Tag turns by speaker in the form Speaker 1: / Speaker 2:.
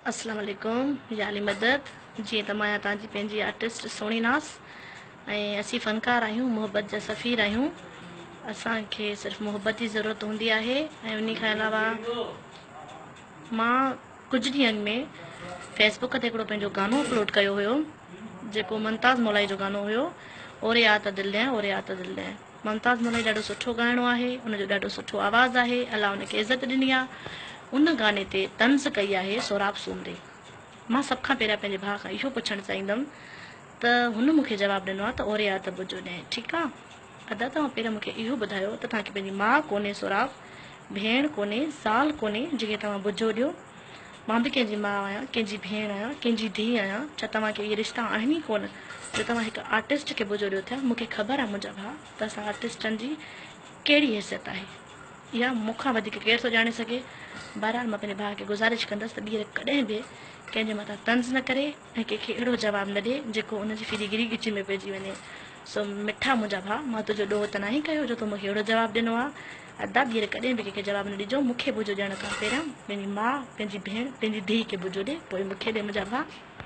Speaker 1: اسلام عليڪم يا علي مدد جيئن ته مان آهيان توهان جي پنهنجي آرٽسٽ سهڻي ناز ۽ اسين فنڪار آهيون محبت جا سفير آهيون اسان کي صرف محبت جي ضرورت هوندي آهي ۽ انهي کان علاوه مان ڪجهه ڏينهن اڳ ۾ فيس بڪ تي هڪڙو پنهنجو گانو اپلوڊ ڪيو هيو جيڪو ممتاز مولائي جو گانو هيو اوري آ ته دل ڏين اوري آ ته دل ڏين ممتاز مولائي ڏاڍو سٺو ڳائڻو آهي ان جو ڏاڍو سٺو آواز آهي الله ان کي عزت ڏني آ ان گاني تي طنز ڪئي آهي سهراب سومري مان سڀ کان پهريان پنهنجي ڀاء کان اهو پڇڻ چاهيندم ته هن مون کي جواب ڏنو آ ته اوري آ ته بجو ڏين ٺيڪ آ ادا توهان پهريان مون کي اهو ٻڌايو ته توهان کي پنهنجي ماء ڪونهي سهراب ڀيڻ ڪونهي زال ڪونهي جنهن کي توهان بجو ڏيو مان به ڪنهن جي ماء آهيان، ڪنهن جي ڀيڻ آهيان، ڪنهن جي ڌيء آهيان، ڇا توهان کي اهي رشتا آهن ئي ڪونه جو توهان هڪ آرٽسٽ کي بجو ڏيو ٿيا، مون کي خبر آهي منهنجا ڀاء ته اسان آرٽسٽن جي ڪهڙي حيثيت آهي، اها مون کان وڌيڪ ڪير ٿو ڄاڻي سگهي، بهرحال مان پنهنجي ڀاء کي گذارش ڪندس ته ٻيهر ڪڏهن به ڪنهن جي مٿان طنز نه ڪري ۽ ڪنهن کي اهڙو جواب نه ڏي جيڪو ان جي ڦري گري ڳچي ۾ پئجي وڃي. سو مٺا منهنجا ڀاء، مان تنهنجو ڏوهه ته ناهي ڪيو جو تو مون کي اهڙو جواب ڏنو آ. ادا ٻيهر ڪڏهن به ڪنهن کي جواب نه ڏجو، مون کي بجو ڏيڻ کان پهريان پنهنجي ماء، پنهنجي ڀيڻ، پنهنجي ڌيء کي بجو ڏي، پوء مون کي ڏي منهنجا ڀاء.